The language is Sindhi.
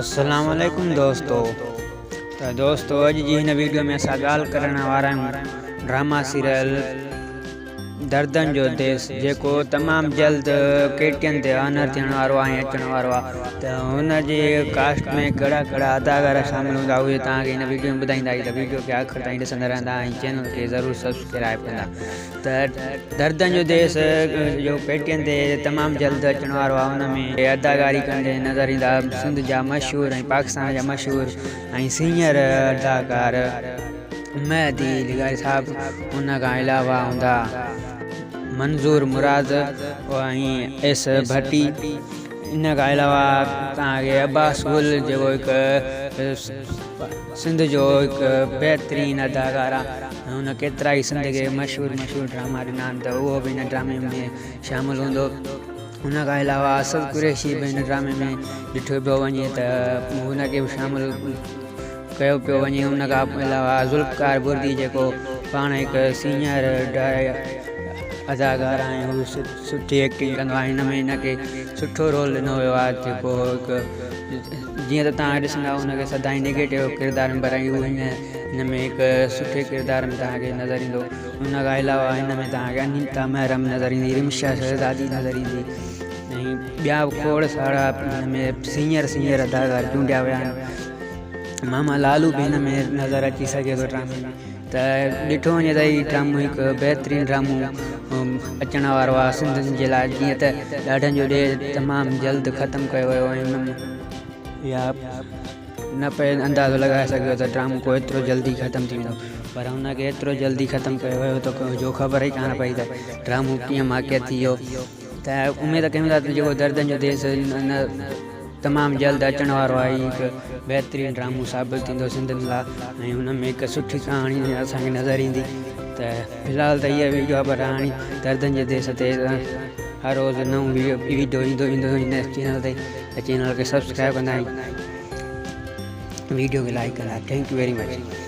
السلام عليڪم دوستو ته دوستو اڄ جي هن ويڊيو ۾ اسان ڳالهه ڪرڻ وارا آهيون ڊراما سيريل دردن جو ديس جيڪو تمام جلد ڪي ٽي اين تي آنر ٿيڻ وارو آهي ۽ اچڻ وارو آهي ته هن جي ڪاسٽ ۾ ڪهڙا ڪهڙا اداڪار شامل هوندا اهي توهان کي هن ويڊيو ۾ ٻڌائيندا ته ويڊيو کي آخر تائين ڏسندا رهندا ۽ چينل کي ضرور سبسڪرائب ڪندا ته دردن جو ديس جو ڪي ٽي اين تي تمام جلد اچڻ وارو آهي ان ۾ اداڪاري ڪندي نظر ايندا سنڌ جا مشهور ۽ پاڪستان جا مشهور ۽ سينئر اداڪار مهدي لغاري صاحب ان کان علاوه هوندا منظور مراد ۽ ايس ڀٽي ان کان علاوه توهان کي عباس گل جيڪو هڪ سنڌ جو هڪ بهترين اداڪار آهي ۽ هن ڪيترائي سنڌ کي مشهور مشهور ڊراما ڏنا آهن ته اهو به هن ڊرامي ۾ شامل هوندو ان کان علاوه اسد قريشي به هن ڊرامي ۾ ڏٺو پيو وڃي ته هن کي به شامل ڪيو پيو وڃي ان کان علاوه ذوالفقار بردي جيڪو پاڻ هڪ سينئر اداڪار آهي هو سٺي ايڪٽنگ ڪندو آهي هن ۾ هن کي سٺو رول ڏنو ويو آهي جيڪو هڪ جيئن ته توهان ڏسندا هن کي سدائين نگيٽو ڪردار ۾ پر هو هن هن ۾ هڪ سٺي ڪردار ۾ توهان کي نظر ايندو ان کان علاوه هن ۾ توهان کي انيتا محرم نظر ايندي رمشا شهزادي نظر ايندي ۽ ٻيا به کوڙ سارا هن ۾ سينئر سينئر اداڪار چونڊيا ويا آهن ماما لالو به هن ۾ نظر اچي سگهي ٿو ڊرامي ۾ ته ڏٺو وڃي ته هي ڊرامو هڪ بهترين ڊرامو اچڻ وارو آهي سنڌين جي لاء جيئن ته ڏاڍن جو ڏيهه تمام جلد ختم ڪيو ويو ۽ ان يا نه پئي اندازو لڳائي سگهيو ته ڊرامو ڪو ايترو جلدي ختم ٿي ويندو پر هن کي ايترو جلدي ختم ڪيو ويو ته جو خبر ئي ڪانه پئي ته ڊرامو ڪيئن ماڪيت ٿي ويو ته اميد ڪيون ٿا ته جيڪو دردن جو ديس تمام جلد اچڻ وارو آهي هي هڪ بهترين ڊرامو ثابت ٿيندو سنڌين لاء ۽ هن ۾ هڪ سٺي ڪهاڻي اسان کي نظر ايندي ته في الحال ته هيء ويڊيو آهي پر هاڻي دردن جي ديس تي هر روز نئون ويڊيو ايندو ايندو هن چينل تي ته چينل کي سبسڪرائب ڪندا ۽ ويڊيو کي لائڪ ڪندا thank you very much.